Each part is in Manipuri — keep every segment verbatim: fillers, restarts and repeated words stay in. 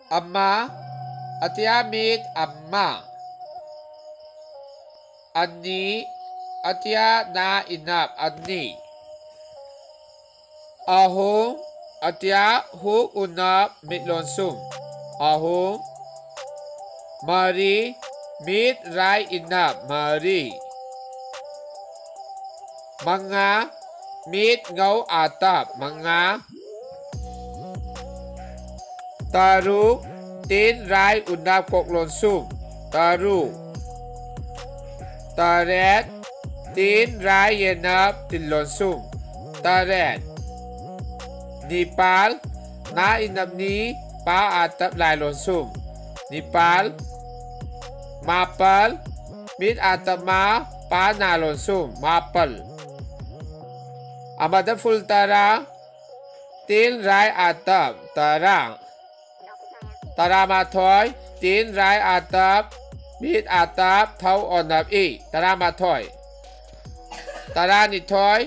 ꯑꯃ, ꯑꯇꯤꯌꯥ ꯃꯤꯠ ꯑꯃ꯫ ꯑꯅꯤ, ꯑꯇꯤꯌꯥ ꯅ ꯏꯅꯞ ꯑꯅꯤ꯫ ꯑꯍꯨꯝ, ꯑꯇꯤꯌꯥ ꯍꯨꯛ ꯎꯅꯞ ꯃꯤꯠ ꯂꯣꯟꯁꯨꯝ ꯑꯍꯨꯝ꯫ ꯃꯔꯤ, ꯃꯤꯠ ꯔꯥꯏ ꯏꯅꯞ ꯃꯔꯤ꯫ ꯃꯉꯥ, ꯃꯤꯠ ꯉꯧ ꯑꯥꯇꯞ ꯃꯉꯥ꯫ ꯇꯔꯨꯛ, ꯇꯤꯟ ꯔꯥꯏ ꯎꯅꯞ ꯀꯣꯛ ꯂꯣꯟꯁꯨꯝ ꯇꯔꯨꯛ꯫ ꯇꯔꯦꯠ, ꯇꯤꯟ ꯔꯥꯏ ꯌꯦꯅꯞ ꯇꯤꯜ ꯂꯣꯟꯁꯨꯝ ꯇꯔꯦꯠ꯫ ꯅꯤꯄꯥꯜ, ꯅ ꯏꯅꯞ ꯅꯤ, ꯄ ꯑꯥꯇꯞ ꯂꯥꯏ ꯂꯣꯟꯁꯨꯝ ꯅꯤꯄꯥꯜ꯫ ꯃꯥꯄꯜ, ꯃꯤꯠ ꯑꯥꯇꯞ ꯃꯥ, ꯄ ꯅ ꯂꯣꯟꯁꯨꯝ ꯃꯥꯄꯜ꯫ ꯑꯃꯗ ꯐꯨꯜ ꯇꯔꯥ, ꯇꯤꯟ ꯔꯥꯏ ꯑꯥꯇꯞ ꯇꯔꯥ꯫ ꯇꯔꯥꯃꯥꯊꯣꯏ, ꯇꯤꯟ ꯔꯥꯏ ꯑꯥꯇꯞ, ꯃꯤꯠ ꯑꯥꯇꯞ, ꯊꯧ ꯑꯣꯅꯞ ꯏ ꯇꯔꯥꯃꯥꯊꯣꯏ꯫ ꯇꯔꯥꯅꯤꯊꯣꯏ,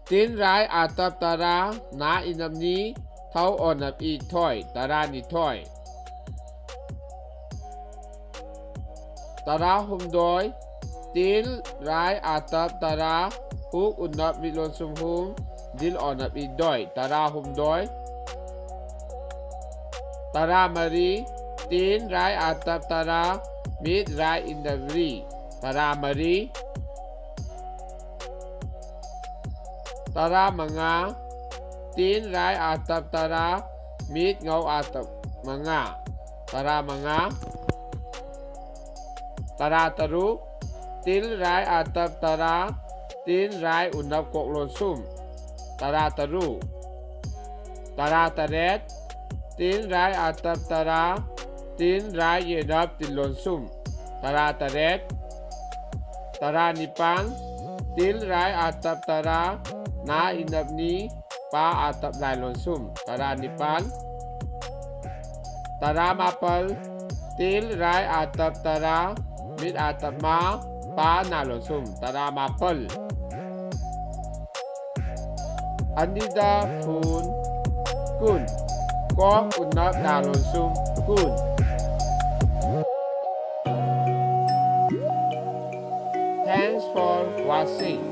ꯇꯤꯟ ꯔꯥꯏ ꯑꯥꯇꯞ ꯇꯔꯥ, ꯅ ꯏꯅꯞ ꯅꯤ, ꯊꯧ ꯑꯣꯅꯞ ꯏ ꯊꯣꯏ ꯇꯔꯥꯅꯤꯊꯣꯏ꯫ ꯇꯔꯥꯍꯨꯝꯗꯣꯏ, ꯇꯤꯟ ꯔꯥꯏ ꯑꯥꯇꯞ ꯇꯔꯥ, ꯍꯨꯛ ꯎꯅꯞ ꯃꯤꯠ ꯂꯣꯟꯁꯨꯝ ꯍꯨꯝ, ꯗꯤꯜ ꯑꯣꯅꯞ ꯏ ꯗꯣꯏ ꯇꯔꯥꯍꯨꯝꯗꯣꯏ꯫ ꯇꯔꯥꯃꯔꯤ, ꯇꯤꯟ ꯔꯥꯏ ꯑꯥꯇꯞ ꯇꯔꯥ, ꯃꯤꯠ ꯔꯥꯏ ꯏꯅꯞ ꯔꯤ ꯇꯔꯥꯃꯔꯤ꯫ ꯇꯔꯥꯃꯉꯥ, ꯇꯤꯟ ꯔꯥꯏ ꯑꯥꯇꯞ ꯇꯔꯥ, ꯃꯤꯠ ꯉꯧ ꯑꯥꯇꯞ ꯃꯉꯥ ꯇꯔꯥꯃꯉꯥ꯫ ꯇꯔꯥꯇꯔꯨꯛ, ꯇꯤꯟ ꯔꯥꯏ ꯑꯥꯇꯞ ꯇꯔꯥ, ꯇꯤꯟ ꯔꯥꯏ ꯎꯅꯞ ꯀꯣꯛ ꯂꯣꯟꯁꯨꯝ ꯇꯔꯥꯇꯔꯨꯛ꯫ ꯇꯔꯥꯇꯔꯦꯠ, ꯇꯤꯟ ꯔꯥꯏ ꯑꯥꯇꯞ ꯇꯔꯥ, ꯇꯤꯟ ꯔꯥꯏ ꯌꯦꯅꯞ ꯇꯤꯜ ꯂꯣꯟꯁꯨꯝ ꯇꯔꯥꯇꯔꯦꯠ꯫ ꯇꯔꯥꯅꯤꯄꯥꯟ, ꯇꯤꯟ ꯔꯥꯏ ꯑꯥꯇꯞ ꯇꯔꯥ, ꯅ ꯏꯅꯞ ꯅꯤ, ꯄ ꯑꯥꯇꯞ ꯂꯥꯏ ꯂꯣꯟꯁꯨꯝ ꯇꯔꯥꯅꯤꯄꯥꯟ꯫ ꯇꯔꯥꯃꯥꯄꯜ, ꯇꯤꯟ ꯔꯥꯏ ꯑꯥꯇꯞ ꯇꯔꯥ, ꯃꯤꯠ ꯑꯥꯇꯞ ꯃꯥ, ꯄ ꯅ ꯂꯣꯟꯁꯨꯝ ꯇꯔꯥꯃꯥꯄꯜ꯫ ꯑꯅꯤꯗ ꯐꯨꯟ ꯀꯨꯟ꯫ Kok unau nalonsum kun. Thanks for watching.